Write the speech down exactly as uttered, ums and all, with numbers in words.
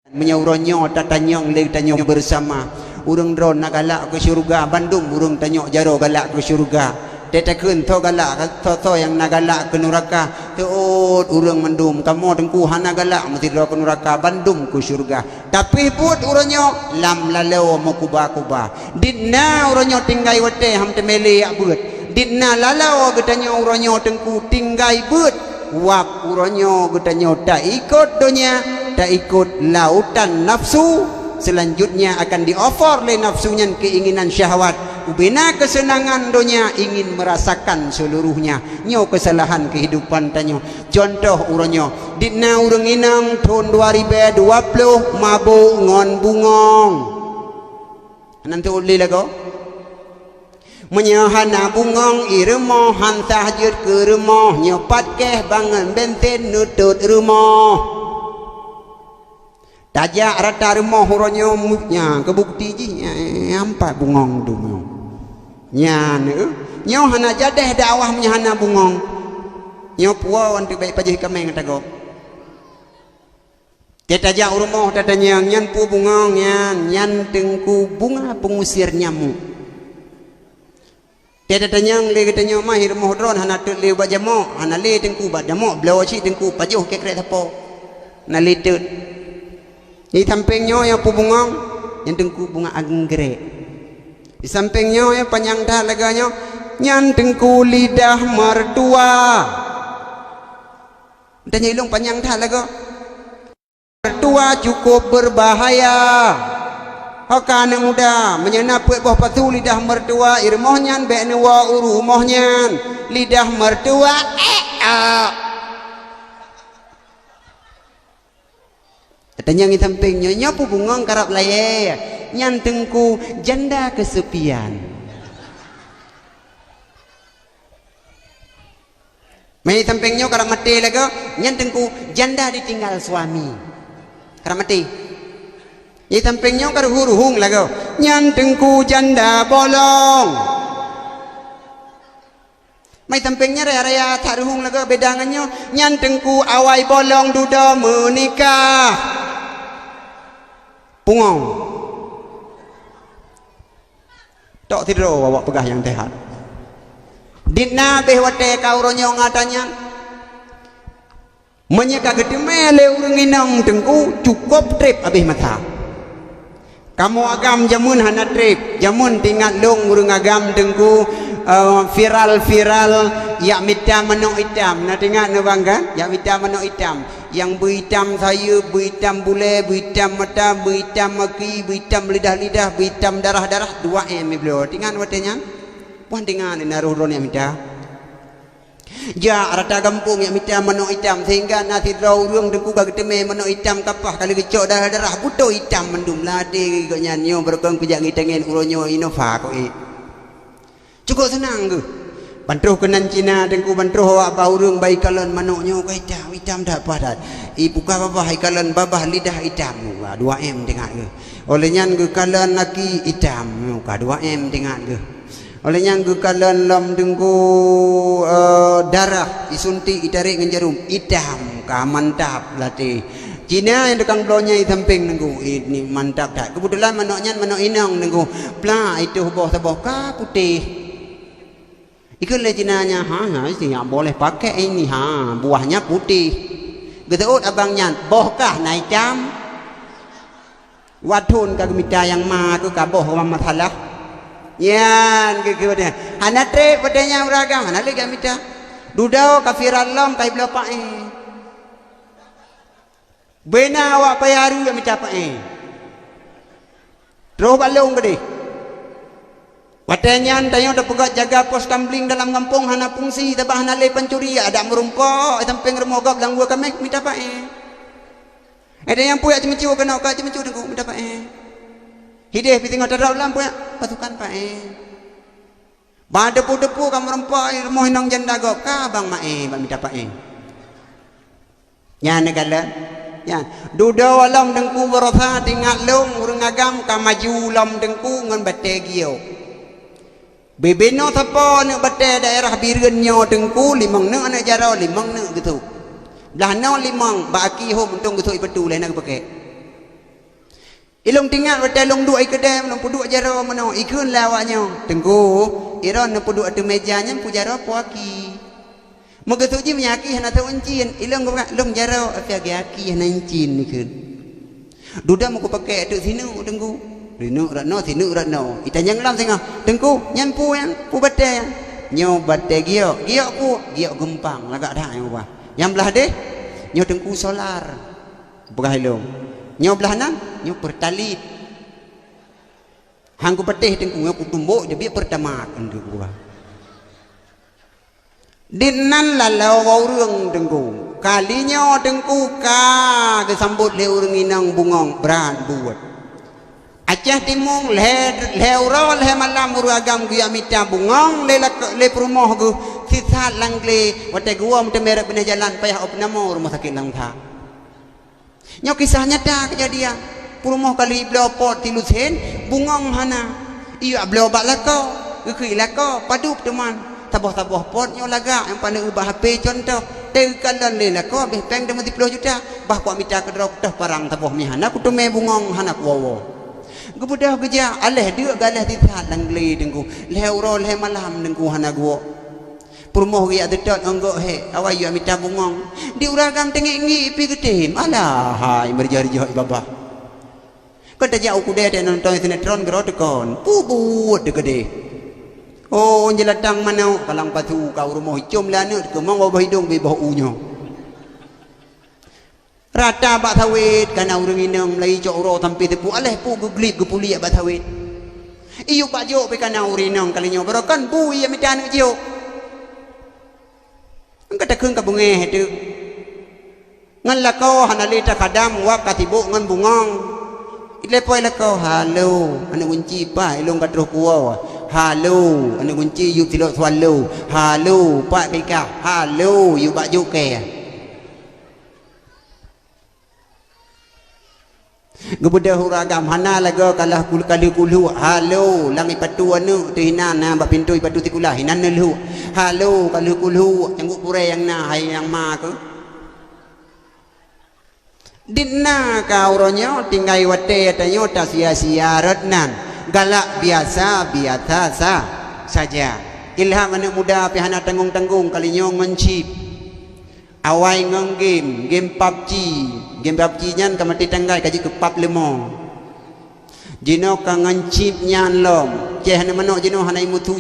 Meunyoe uroe nyoe tatanyong lé tanyoe beurasama, ureuëng droe na galak keu syeuruga, bandum ureuëng tanyoe jaroe galak keu syeuruga. Teutakheun soe galak, soe-soe nyang na galak keu nuraka. Teuôt ureuëng mandum, kamoe teungku hana galak meusidroe keu nuraka, bandum keu syeuruga. Tapi buet uroe nyoe lam laloe meukuba-kuba. Dit na uroe nyoe tinggai watée han teumé lé jak beuet. Dit na laloe geutanyoe uroe nyoe teungku tinggai beuet. Wab uroe nyoe geutanyoe taikot donya, taikot lautan nafsu. Selanjutnya akan dioper lé nafsu nyan keinginan syahwat. Ubena kesenangan donya ingin merasakan seluruhnya. Nyoe kesalahan kehidupan tanyoe. Contoh uroe nyoe, dit na ureuëng inong thon dua ribée dua ploh mabök ngon bungöng. Nan teuôt lé lagoe. Meunyoe hana bungöng ie rumoh, han sah jeuet keu rumoh, nyoe pat keh bangon bensin neutot rumoh. Tajak rata rumoh uroe nyoe mu-, nyan keu bukeuti jih, nyan pat bungöng dum nyoe. Nyan, eh, nyoe hana jadeh dakwah meunyoe hana bungöng. Nyoe puwoe wan teuh bék pajoh kaméng tagob. Teutajak u rumoh tatanyong, "Nyan peue bungöng nyan?" "Nyan teungku bunga pengusir nyamuk." Teutatanyong lé geutanyoe, "Mah i rumoh droen hana teut lé ubat jamok?" "Hana lé teungku ubat jamok, bloe cit teungku pajoh keu krek sapo." "Hana lé teut." Di sampéng nyoe nyang peue bungöng? "Nyan teungku bunga anggrek." Di sampéng nyoe nyang panyang that lagée nyoe, "Nyan teungku lidah mertua." Tanyong ilong panyang that lagoe. Mertua cukup berbahaya. Ho ka aneuëk muda, meunyoe na peuet boh pasu lidah mertua, i rumoh nyan bék neuwoe u rumoh nyan. Lidah mertua, eh, ah. Tatanyong i sampéng nyoe, "Nyoe peue bungöng karab layée?" "Nyan teungku janda kesepian." Mei sampéng nyoe karab maté lagoe, "Nyan teungku janda ditinggal suami." Karab maté. Di sampéng nyoe karab ruhueng-ruhueng lagoe, "Nyan teungku janda bolong." Mei sampéng nyoe raya-raya that ruhueng lagoe beda ngon nyoe, "Nyan teungku awai bolong dudoe meunikah." Bungöng. Tok sidroe awak peugah nyang teuhat. Dit na béh watée ka uroe nyoe ngon ata nyan. Meunyoe ka geuteumé lé ureuëng inong teungku, cukôp treb abéh masa. Kamoe agam jameun hana treb, jameun teuingat lôn ureuëng agam teungku, eh, viral-viral jak mita manök itam. Na teuingat na bang kan? Jak mita manök itam. Nyang beuitam sayeueb, beuitam bulée, beuitam mata, beuitam aki, beuitam lidah-lidah, beuitam darah-darah, dua M ibloe. Teuingat watée nyan? Puih teuingat na roh droeneuh nyang mita. Jak rata gampông jak mita manök itam, sehingga na sidroe ureuëng teungku ka geuteumé manök itam kapah ka lheueh geucok darah-darah, beutoe itam mandum. Ladé gobnyan nyoe beureukan kujak ngitangen uroe nyoe Innova kok ék. Cukôp seunang geuh. Ban troh keunan Cina teungku, ban troh awak bah ureuëng bah ikalon manök nyoe ka itam, itam that paih that. Ibuka babah ikalon babah lidah itam, muka dua M teuingat geuh. Óh lheueh nyan geukalon aki itam, muka dua M teuingat geuh. Óh lheueh nyan geukalon lom teungku, eh, darah, isuntik, itarek ngon jarum, itam, ka mantap latih. Cina nyang tukang bloe nyan i sampéng teungku, ini mantap that. Keubeutulan manök nyan manök inong teungku. Plak, itoh boh saboh ka putéh. Ikheun lé Cina nyan, "Ha, ha, tidak boleh pakai ini, ha, buahnya putih." Geuseuôt abang nyan, "Boh kah na itam?" Wathon ka geumita nyang ma keu ka boh ka masalah. Nyan geukheun, hana treb watée nyan ureuëng agam, hana lé geumita. Dudoe ka viral lom ka ibloe paéh. Beuna awak paya arui jak mita paéh. Troh bak lôn keudeh. Watée nyan tanyoe tapeugét jaga pos tambling dalam gampông hana fungsi, sabab hana lé pancuri, adak meurumpok i sampéng rumoh gob lam gua kaméh mita paéh. Ada nyang puyak ceumeucue keunoe ka ceumeucue teungku mita paéh. Hideh pih singoh tadrop lam puyak pasukan paéh. Ba depu-depu ka meurumpok i rumoh inong janda gob ka bang maéh bak mita paéh. Nyan neukalon. Nyan. Dudoe lom teungku baroesa teuingat lôn ureuëng agam ka maju lom teungku ngon batée giok. Bibinoe sapo aneuëk batée daerah Bireuen nyoe teungku, limong neuk aneuëk jaroe, limong neuk geusôk. Blaih noe limong bak aki hom untông geusôk ipetu lé na geupakék. Ilôn teuingat watée lôn duek i keudè, lôn peuduek jaroe meunoe, ikheun lé awak nyoe, "Teungku, iron neupeuduek ateueh meja nyan peujaroe po aki." Meukeusut jih meunyo aki hana sôk incin, ilôn geupeugah, "Lôn jaroe, tapi aki hana incin," ikheun. Dudoe meukupakék ateueh sineuk, Teungku. Sineuk rot noe, sineuk rot noe. Itanyong lom singoh, "Teungku, nyan peue nyan? Peue batée nyan?" "Nyoe batée giok." "Giok peue?" "Giok geumpang, lagak that nyoe bah." "Nyang blah deh?" "Nyoe Teungku solar." Peugah ilôn. "Nyoe blah nan?" "Nyoe Pertalite." "Han kupatéh Teungku, nyoe kutumbok jeubiet Pertamax," Teungku peugah. Dinan laloe ureuëng Teungku. Kali nyoe Teungku ka geusambot lé ureuëng inong bungöng brat buet. Aceh Timu lhée, lhée uroe lhée malam ureuëng agam geujak mita bungöng lé lak-, lé peurumoh geuh sisat lam glé, watée geuwoe meuteumé rot binéh jalan payah opname rumoh sakét Langsa. Nyoe kisah nyata keujadian. Peurumoh ka lheueh bloe pot tilu sen, bungöng hana. Iyue bloe bak lakoe, geukheun lakoe, padub teuma. Saboh-saboh pot nyoe lagak nyang paneuk ubah H P contoh. Teukalon lé lakoe beh péng deungon siploh juta, bah kuat mita keudroe kutoh parang saboh mie hana kuteumé bungöng hana kuwoe-woe. Geubeudôh geujak, aléh deuk geualéh sisat lam glé Teungku. Lhée uroe lhée malam Teungku hana geuwoe. Peurumoh geujak teutot ngon gok hék, awai yue mita bungöng. Di ureuëng agam teungiek-ngiek pih geutem. Alah hai, meureujoh-reujoh i babah. Kon tajak u keudè teuh nonton sinetron keudroe teukon. Pubuet teuh keudeh. Oh, jeulatang manok kalang pasu ka u rumoh icom lé aneuëk teukeumong babah idong beuboh u nyoe. Rata bak sawét kana ureuëng inong meulayeue cok uroe sampoe teupeu aléh pu geuglib geupuliek bak sawét. Iyup bak jok pih kana ureuëng inong kali nyoe barokon bu iyue mita aneuëk jok. Engka takheun ka beungéh teuk. Ngon lakoe hana lé takhadam wak ka sibok ngon bungöng. Ileupoi lakoe, "Halo, aneuëk gunci pat ilôn ka troh kuwoe." "Halo, aneuëk gunci yub silop swallow." "Halo, pat ka ikah." "Halo, yub bak jok kée." Geubeudôh ureuëng agam hana lagoe kalah kul-, ka lheueh kulhuk, "Halo, langét patu aneuëk teuh inan na bak pintoe patu sikula inan neulhuk." "Halo, ka lheueh kulhuk, cangguek purée nyang na hai nyang ma keuh." Dinan ka uroe nyoe tinggai watée tanyoe tasia-sia rot nan, galak biasa-biasa sa-, saja. Ilham aneuëk muda pih hana tanggong-tanggong kali nyoe ngon chip. Awai ngon game, game PUBG. Game PUBG nyan ka maté tanggai ka jeuet keu pab leumo. Jinoe ka ngon chip nyan lom. Ceh aneuk manok jinoe hana imeuthu